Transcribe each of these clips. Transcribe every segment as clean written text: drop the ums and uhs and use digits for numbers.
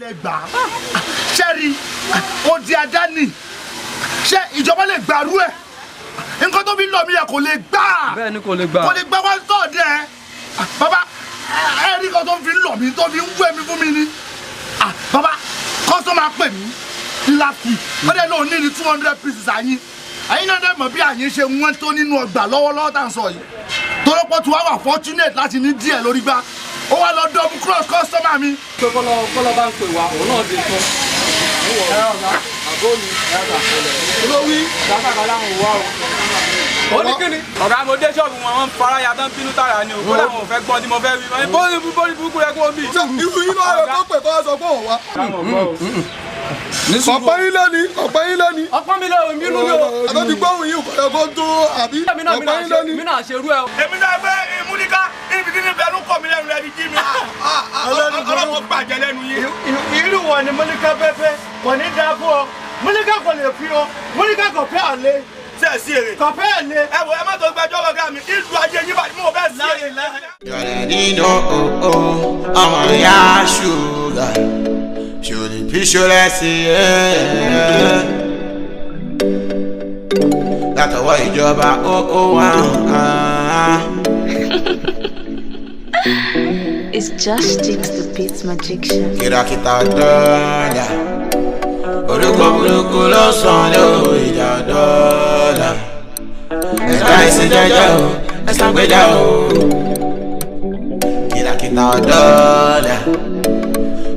Lẹ́gbàá ṣẹ́rí odi ajá nì, ṣé ìjọba lè gbàrú ẹ̀? Nǹkan tó fi lọ mí yẹ kò lè gbà. Bẹ́ẹ̀ ni, kò lè gbà. Kò lè gbà wá sọ̀dẹ̀ ẹ̀. Bàbá ẹ rí kan tó fi lọ mí, tó fi ń wé mi fún mi ni. Bàbá, customer pè mí last week, wọ́n dẹ̀ lóun ní ní 200 pieces àyín. Àyín náà dẹ̀ mọ̀ bí àyín ṣe wọ́n tó nínú ọgbà lọ́wọ́lọ́wọ́ tá à ń sọ yìí. Torópọ̀ tí wàá wà fortunate láti ní díẹ̀ lórí gbá, ó wá lọ double cross customer mi. Pé kọ́lọ́ kọ́lọ́ bá ń pè wá, òun náà ti tán. Àbó mi olówí kàkàkà láwọn ò wá o. Ó ní kíni. Ọ̀gá, mo dé ṣọ́ọ̀bù wọn, wọ́n ń fara ya tán, bínú tààrà ni o. Kó làwọn ò fẹ́ gbọ́ tí mo fẹ́ wí. Wọ́n ní bóyá bóyá burúkú rẹ kó bì. Irú yín lọ́wọ́ rẹ̀ tó pè kọ́ sọ pé òun wá. Ọ̀pẹ́ yín lẹ́ni, ọ̀pẹ́ yín lẹ́ni. Ọpọ́n mi lọ́wọ́ mi inú mi o. Àtọ́ ti gbóhùn yín kọ̀ọ̀yọ̀ kó tó àbí ọ̀pẹ́ yín lẹ́ni. Mi náà ṣe irú ẹ o. Èmi náà gbé ìmúníká ibi tí ní bẹnu kọ mi lẹ́nu rẹ ti jí mi. Ọlọ́mọ gbàjẹ́ lẹ́nu yín. Irú wọn ni Mọ́níkà fẹ́fẹ́ kò ní dáa fún ọ. Mọ́níkà kò lè fi ọ, Mọ́níkà kò fẹ́ àlè. Ṣe é sí èrè. Kò fẹ́ àlè. Ẹ wo, ẹ má tó gbẹjọ́ lọ́gá mi, ìlú ayé yín bá mo bẹ́ẹ̀ sí èrè. Nínú ọmọ ìyá ṣúgà ṣòlì píṣọlẹ̀ sí ẹ̀ látọwọ́ ìjọba ó wà. It's just Jigs the Beats Magician. Kìràkìtà dọ́là, orúkọ burúkú ló sàn lórí ìjà dọ́là. Ẹ̀ka ìsìn jẹ́jẹ́ o, ẹ̀sán gbéjà o. Kìràkìtà dọ́là,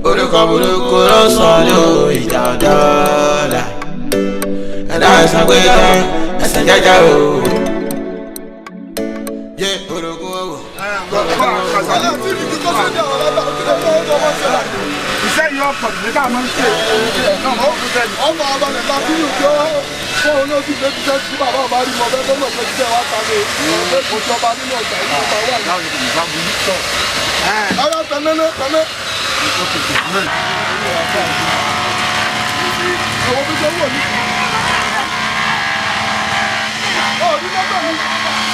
orúkọ burúkú ló sàn lórí ìjà dọ́là. Ẹ̀ka ìsìn gbéjà, ẹ̀sán jẹ́jẹ́ o. Yé orogún owó. Iṣẹ́ yìí ọ̀pọ̀ ní ká máa ń ṣe. Ọmọ abalẹ̀ la kí yóò jọ fún òun náà sì fẹ́ ti sẹ́ tí bàbá bá rí mọ bẹ́ẹ̀ tó mọ̀ pé jíjẹ́ wa ta ni ọ̀fẹ́ kò jọba nínú ọjà yìí ọba wà ní. Ara tẹ̀lé tẹ̀lé. Àwọn bí sọ wọ̀ ní. Ọ̀rí lọ́tọ̀ mi.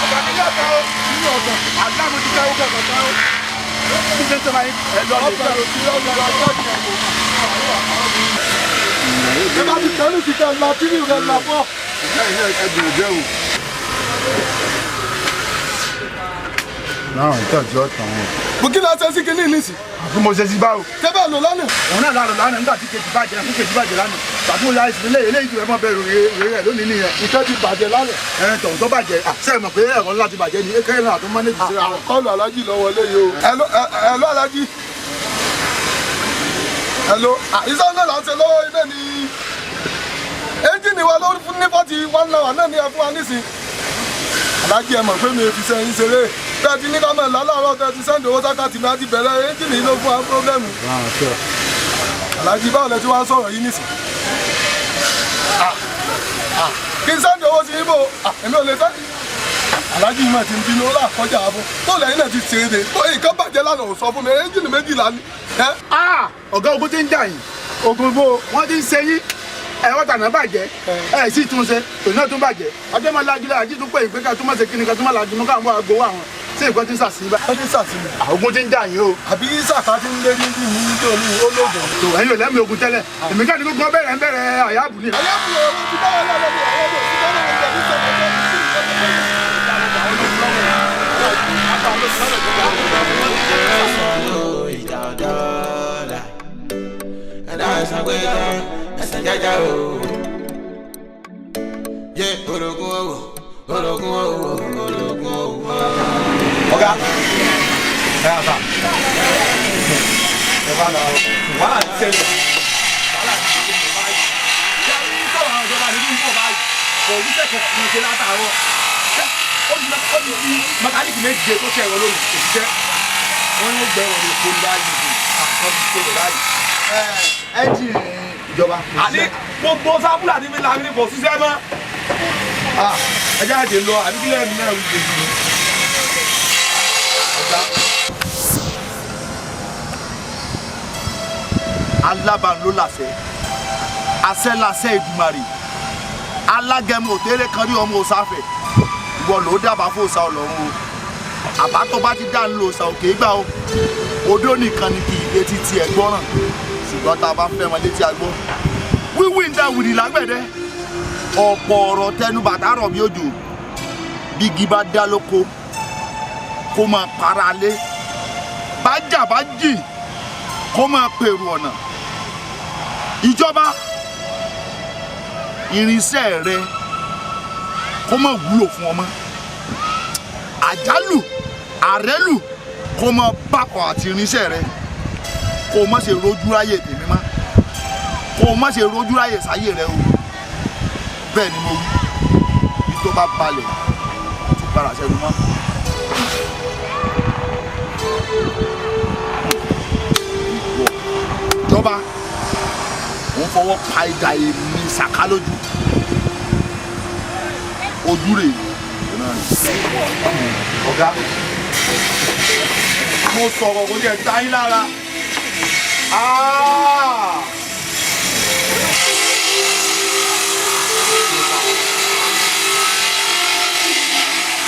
Ọ̀gá mi yàtọ̀ o. Nínú ọ̀gá. Àdá mo ti ká owó kẹ̀kọ́ tán o. Bí ṣe ń sọ máa ń ẹ lọ lè. Ọ̀gá ló ti ọ̀gá ló ti ẹ bá ti tẹ̀lé ti tẹ̀ la tí rẹ̀ la fọ́. Náà ìtọ́jú ọ̀tàn wọn. Mo kí la ṣe sí kinní nísì. Àfi mo ṣe sí báwo. Ṣé bẹ́ẹ̀ lò lánàá? Òun náà lánàá lánàá nígbà tí kejì bàjẹ́, fún kejì bàjẹ́ lánàá. Tàbí mo ya ìsìn ilé ilé ìjù ẹ̀ mọ́ bẹ̀rù rẹ̀ lónìí nìyẹn. Ìkẹ́ ti bàjẹ́ lánàá. Ẹ̀rìn tọ̀hún tó bàjẹ́, ṣé ẹ mọ̀ pé ẹ̀rọ ńlá ti bàjẹ́ ni ekele náà tó mọ́nẹ́jì síra wọn. Kọ́ọ̀lù alájì lọ́wọ́ léyìí o. Ẹ̀lọ́ alájì. Ẹ̀lọ́ iṣẹ́ náà là ń ṣe lọ́wọ́ ilé ni. Ẹ́ńjìnì wa ló fún ní 41 hour náà ní ẹ fún wa nísìn. Alájì, ẹ mọ̀ pé mi ò fi sẹ́yìn ṣeré. Bẹ́ẹ̀ ti ní ká mọ̀ lálàárọ̀ tẹ́ ti send owó sákàtì mi àti bẹ̀rẹ̀ ẹ́ńjìnì ló fún wa problem. Alájì, báwo lẹ ti wá ń sọ̀rọ̀ yìí nísìn? Kí n send owó sí ibo, èmi ò lè send. Alájí mà ti ń bínú ó là kọjá fún tó lẹ́yìn náà ti ṣe é de tó nǹkan bàjẹ́ lánàá, ò sọ fún mi. Ẹ́ńjìnì méjìlá ni. Ọ̀gá, ogun ti ń jà yín, ogun bó wọ́n ti ń ṣe yín. Ẹ̀rọ tànà bàjẹ́, ẹ̀ sì tún ṣe, tòun náà tún bàjẹ́. Ọjọ́ máa lajú lára jí tún pé ìpè ká tún má ṣe kíni, ká tún má lajú mọ́ káwọn bá gbowó àwọn ṣé nǹkan ti ń sàṣì bá. Ó ti ń sàṣì mi. Ogun ti ń jà yín o. Àbí sàkà ti ń lé ní bí mi tó ní olóògùn. Tó ẹ̀yin ò lẹ́mìí ogun tẹ́lẹ̀, èmi káàdì gbogbo bẹ̀rẹ̀ ń bẹ̀rẹ̀ àyàbù ni. Àyàbù owó ti bá wà lọ́wọ́ mi, àwọn ọmọ òsì bá wà lọ́wọ́ mi sọ̀rọ̀. Ìjà dọ́là, ẹ̀dá ẹ̀sán gbéjà, ẹ̀sán jẹ́jẹ́ o. Yé orogún owó, orogún owó, orogún owó. Ọ̀gá, ẹ yà sà. Ẹ bá lọ. Wàhálà ti ṣẹlẹ̀. Wàhálà ti ṣẹlẹ̀ báyìí. Ṣé sọ̀rọ̀ àwọn ìjọba ní bí wọ́n báyìí? Kò ní sẹ̀kẹ̀ kan ṣe látàárọ̀. Ó ti di mẹkáníìkì méje tó ṣe ẹ̀rọ lónìí kò ṣiṣẹ́. Wọ́n ní ó gbẹ̀rọ̀ ní kó báyìí àkọ́ ti ṣe báyìí. Ẹ́ńjìnì ìjọba. Àní gbogbo sábúlà ní mi làmì kò ṣiṣẹ́ mọ́. Ẹ jáde lọ àbí kílẹ̀ mi náà ń gbèsè. Alábàá ló làṣẹ, àṣẹ làṣẹ Èdùmàrè. Alágẹmọ òtẹ́rẹ́ kan rí ọmọ òsáfẹ, ìwọ ló dábàá fún òsà Ọlọ́run o. Àbá tó bá ti dá ń lo òsà òkè gbà o. Odó nìkan ni kì í dé títí ẹ gbọ́ràn. Ṣùgbọ́n tá a bá fẹ́ wọn létí agbó wíwí ń dá wìrì lágbẹ̀dẹ ọ̀pọ̀ ọ̀rọ̀ tẹnu bàtà rọ̀ bí òjò bí igi bá dá lóko kó máa para lé bá jà bá jì kó máa pèrò ọ̀nà ìjọba irinṣẹ́ rẹ kó máa wúlò fún ọmọ àjálù àrélù kó máa bákọ̀ àti irinṣẹ́ rẹ kó má ṣe rojú ráyè tèmi mọ́ kó má ṣe rojú ráyè sáyé rẹ o bẹ́ẹ̀ ni mo wí bí tó bá balẹ̀ tún padà sẹ́nu mọ́. Ìjọba òun fọwọ́ pa idà èmi Sàká lójú ojú rè ọ̀gá mo sọ̀rọ̀ kò ní ẹ̀ ta yín lára.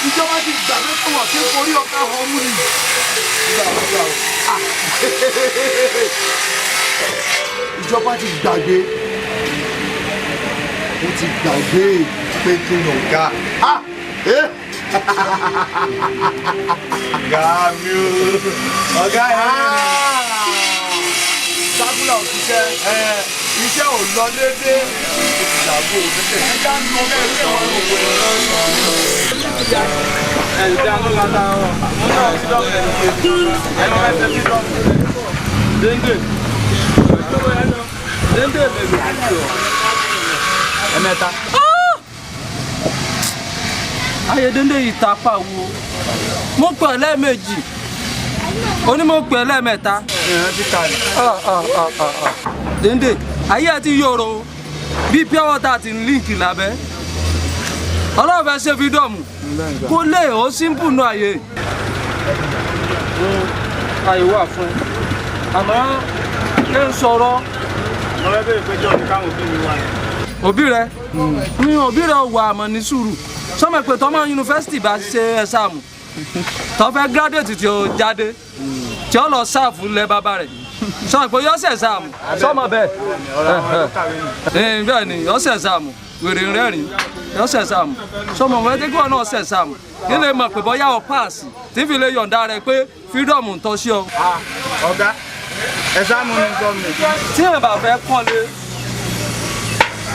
Ìjọba ti gbàgbé fún wọn kí n forí ọkà ọmú ni. Ìjọba ti gbàgbé ó ti gbàgbé pé kí ni ọ̀gá. Ọ̀gá mi o ọ̀gá Sákúlà òṣìṣẹ́ iṣẹ́ ò lọ déédéé ìdàgbò ẹja ń lọ bẹ́ẹ̀ wọn ló wẹ̀. Ẹ̀mẹ́ta. Ayé déndé yìí ta pa wo. Mo pè ẹ́ lẹ́ẹ̀mejì. Ó ní mo pè ẹ́ lẹ́ẹ̀mẹ́ta. Déndé, ayé ẹ ti yòrò o. Bí pure water ti ń líǹkì lábẹ́. Ọlọ́run fẹ́ ṣe fídọ́ọ̀mù. Kó lè ó simple nù ayé. Ayé wà fún ẹ. Àmọ́ kí n sọ̀rọ̀. Mo fẹ́ bèrè pé jọ́ọ̀dù káwọn òbí mi wà. Òbí rẹ ní òbí rẹ wà àmọ́ ní sùúrù sọmọ pé tọmọ yunifásitì bá ṣe ẹsàmù tó fẹ́ gírádùétì tí ó jáde tí ó lọ sáàfù lẹ bàbá rẹ sọmọ pé yọ ṣẹ̀sàmù sọmọ bẹ́ẹ̀ bẹ́ẹ̀ ni yọ ṣẹ̀sàmù wèrè rẹ́rìn yọ ṣẹ̀sàmù sọmọ wẹ́n tí kí wọn náà ṣẹ̀sàmù kí lè mọ̀ pé bọ́yá ọ páàsì tí fi lè yọ̀ǹda rẹ pé fírídọ̀mù ń tọ́ sí ọ. Ọ̀gá ẹ̀sàmù ni sọ mi. Tí ẹ̀ bá fẹ́ kọ́lé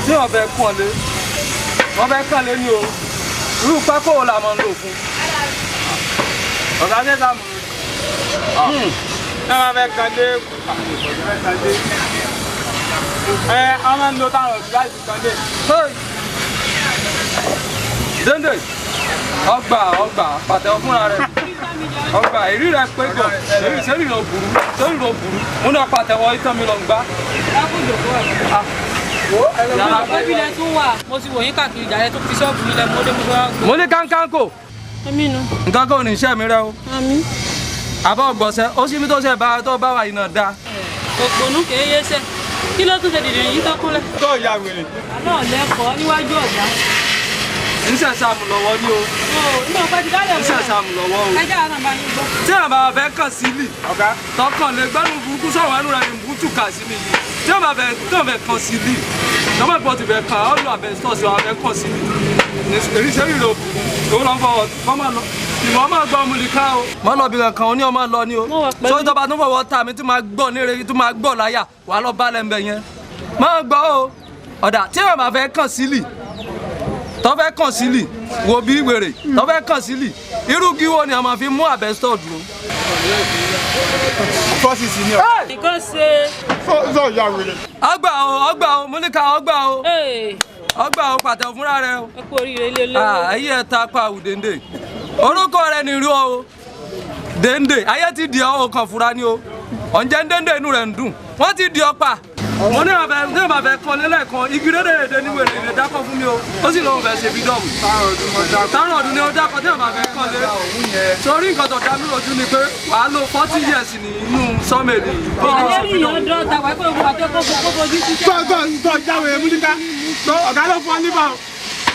tí wọ́n fẹ́ kàn lé wọ́n fẹ́ kàn lé ní o irú pákó wo la máa ń lò fún. Ọ̀gá ṣẹ̀sàmù ni. Ẹ máa fẹ́ kàn lé ẹ a máa ń lo táwọn ọ̀sùn láti kàn lé. Déndé ọgbà ọgbà pàtẹ́wọ́ fúnra rẹ̀ ọgbà èrí rẹ̀ pé gan sẹ́rì ló burú sẹ́rì ló burú mo náà pàtẹ́wọ́ ìtàn mi lọ ń gbá. Ẹbí lẹ tún wà, mo ti wò yín káàkiri ìjà rẹ tó fi ṣọ́ọ̀bù mi lẹ mo dé mo fẹ́ wá gbọ́. Mo ní kánkánko. Èmi nu. Nǹkan kò ní iṣẹ́ mi rẹ o. Àmín. Àbá ọgbọ̀nsẹ̀, ó sì mi tó ṣe bá tó bá wà yìí náà dáa. Òpònú kèé yé sẹ́, kí ló tún ṣe dìde yìí tó kúnlẹ̀? Tó ìyá wèrè. Àná lẹ́kọ̀ọ́ níwájú ọ̀gá. Iṣẹ́ sàmù lọ́wọ́ ni o. Inú ọ̀pẹ ti dálẹ̀ mọ́. Iṣẹ́ sàmù lọ́wọ́ o. Ẹjẹ́ àná bá yín gbọ́. Tí àwọn bàbá fẹ́ kàn sí lì. Ọ̀gá. Tọkàn lè gbẹ́nu burúkú sọ̀rọ̀ ẹnu rẹ̀ ní bùtù kà sí mi yìí. Tí àwọn bàbá fẹ́ kàn sí lì. Lọ́mọ ìbọn ti fẹ́ kàn ọ́ lọ abẹ́ sọ́ọ̀sì wọn fẹ́ kàn sí lì. Èrí sẹ́rí rẹ̀ òbúrú. Èwo ló ń fọwọ́ wọ́n máa lọ. Ìwọ máa gbọ́ ọmọlìká o. Mọ́ lọ bí kankan o ní ọmọ lọ ni o. Sórí tó bá tún fọwọ́ ta mi tí máa gbọ́ ní eré tí máa gbọ́ láyà wà á lọ bá lẹ́ńbẹ̀ yẹn. Máa gbọ́ o. Ọ̀dà tí àwọn bàbá fẹ́ kàn sí lì tó fẹ́ kàn sílì wo bí wèrè tó fẹ́ kàn sílì irú kí wo ni a máa fi mú àbẹ́sítọ̀ dúró. Fọ́sìsì ni ọ. Nǹkan ṣe. Sọ ìyá wèrè. Ọgbà o ọgbà o Múlíkà ọgbà o ọgbà o pàtẹ́wọ́ fúnra rẹ o. Ẹ kú oríire ilé olówó. Ayé ẹ ta pa àwùdéńdè orúkọ rẹ ní irú o déńdé ayé ti di ọ o kàn fura ni o ọ̀njẹ́ ń déńdé inú rẹ̀ ń dùn wọ́n ti di ọ pa mo ní àbẹ ní àbẹ kan lélẹ̀ kan igi rédèrèdè ní wèrè lè dákọ̀ fún mi o ó sì lóun fẹ́ ṣe fídọ́ọ̀mù táwọn ọdún ni ó dákọ̀ tí àbá fẹ́ kàn lé sórí nǹkan tó dá mi lójú ni pé wàá lo 40 years nínú sọ́mẹ̀lì. Àlẹ́ rí ìyàn dán ta wáyé pé gbogbo àti ọkọ̀ kó fojú sí. Tọ́ tọ́ jáwé Múlíká tọ́ ọ̀gá ló fún ọ níbà o.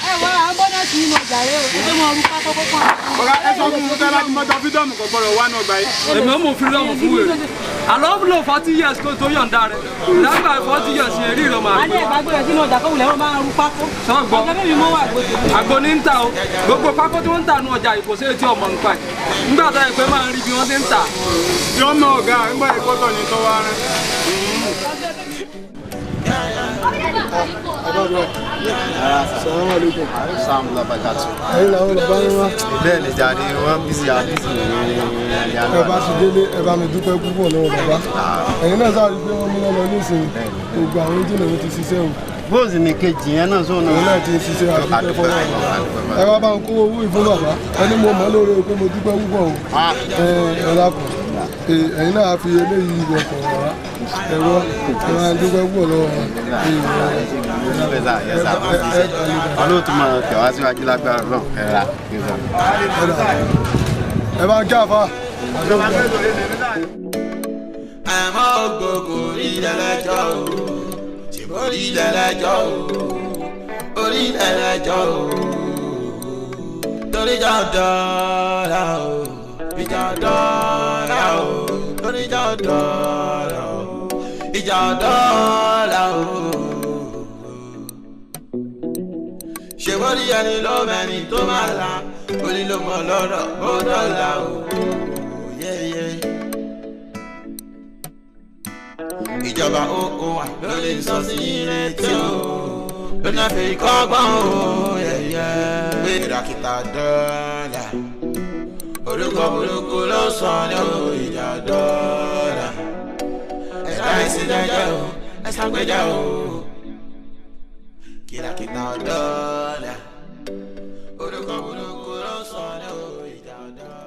Ẹ wọ àwọn bọ́nọ̀tì yìí mọ̀ jàre o, ó mọ orúkọ kókó kan. Ọ̀gá ẹ sọ fún mi tẹ́ bá ti mọ́tò fídọ́ọ̀mù kò gbọ́dọ̀ wá náà gbà yìí. Èmi ò mú fídọ́ọ̀mù fún wèrè. Àlọ́ lò 40 years kó tó yọ̀ǹda rẹ̀. Lágbà 40 years yẹn rí ìrọ̀mọ̀. A ní ẹ̀bá gbé rẹ̀ sínú ọjà kó wulẹ̀ wọ́n máa ń ru pákó. Sọ́gbọ́. Ọjọ́ bẹ́ẹ̀ mi mọ́ wà gbòdò. Àgbo ní ń ta o. Gbogbo pákó tí wọ́n ń tà nù ọjà yìí kò sí etí ọmọ nǹkan ẹ̀. Nígbà tó yẹ pé máa ń rí bí wọ́n ṣe ń tà. Yọmọ ọ̀gá ńgbà ìkọ́tọ̀ ni tó wá rán. Salaam alaikum. Sam Labakatu. Ẹ̀yin làwọn bàbá ń wá. Bẹ́ẹ̀ ni jàre, wọ́n bísí àbísí ní Ẹ bá ti délé, ẹ bá mi dúpẹ́ púpọ̀ lọ́wọ́ bàbá. Ẹ̀yin náà sáré pé wọ́n múná lọ nísìnyí. Gbogbo àwọn ẹ́ńjìnì wọn ti ṣiṣẹ́ o. Bóòsì ni kejì yẹn náà sóun náà. Òun náà ti ṣiṣẹ́, àdúpẹ́ fọwọ́. Ẹ wá bá ń kó owó ìfún bàbá. Ẹni mo mọ̀ lóore pé mo dúpẹ́ púpọ̀ o. Ẹ lákùn. Ẹ̀yin náà fi eléyìí wọkọ̀ wá. Ẹ̀rọ ẹ máa dúpẹ́ púpọ̀ lọ́wọ́ wọn. Ọlọ́run tó máa tẹ̀ wá síwájú lágbára náà ẹ ra. Ẹ bá ń kí àfa. Àmọ́ gbogbo orílẹ̀-ẹjọ́ o, ṣèbó orílẹ̀-ẹjọ́ o, orílẹ̀-ẹjọ́ o, torí jọ dọ́là o, ìjà dọ́là o, torí jọ dọ́là o, ìjà dọ́là o. Ṣèbó rí ẹni ló mẹ́ni tó máa la, orí ló mọ̀ lọ́rọ̀ bó dọ́là o. Yeah, yeah. Ìjọba oko wa ló lè sọ sí létí o, ló náà fi kọ́gbọ́n o, yẹ̀yẹ́. Pé ìràkìtà dọ́là, orúkọ burúkú ló sọ ní o, ìjà dọ́là. Ẹ̀ka ìsìnlẹ̀jẹ̀ o, ẹ̀sán gbẹ́jà o. Kìràkìtà dọ́là, orúkọ burúkú ló sọ ní o, ìjà dọ́là.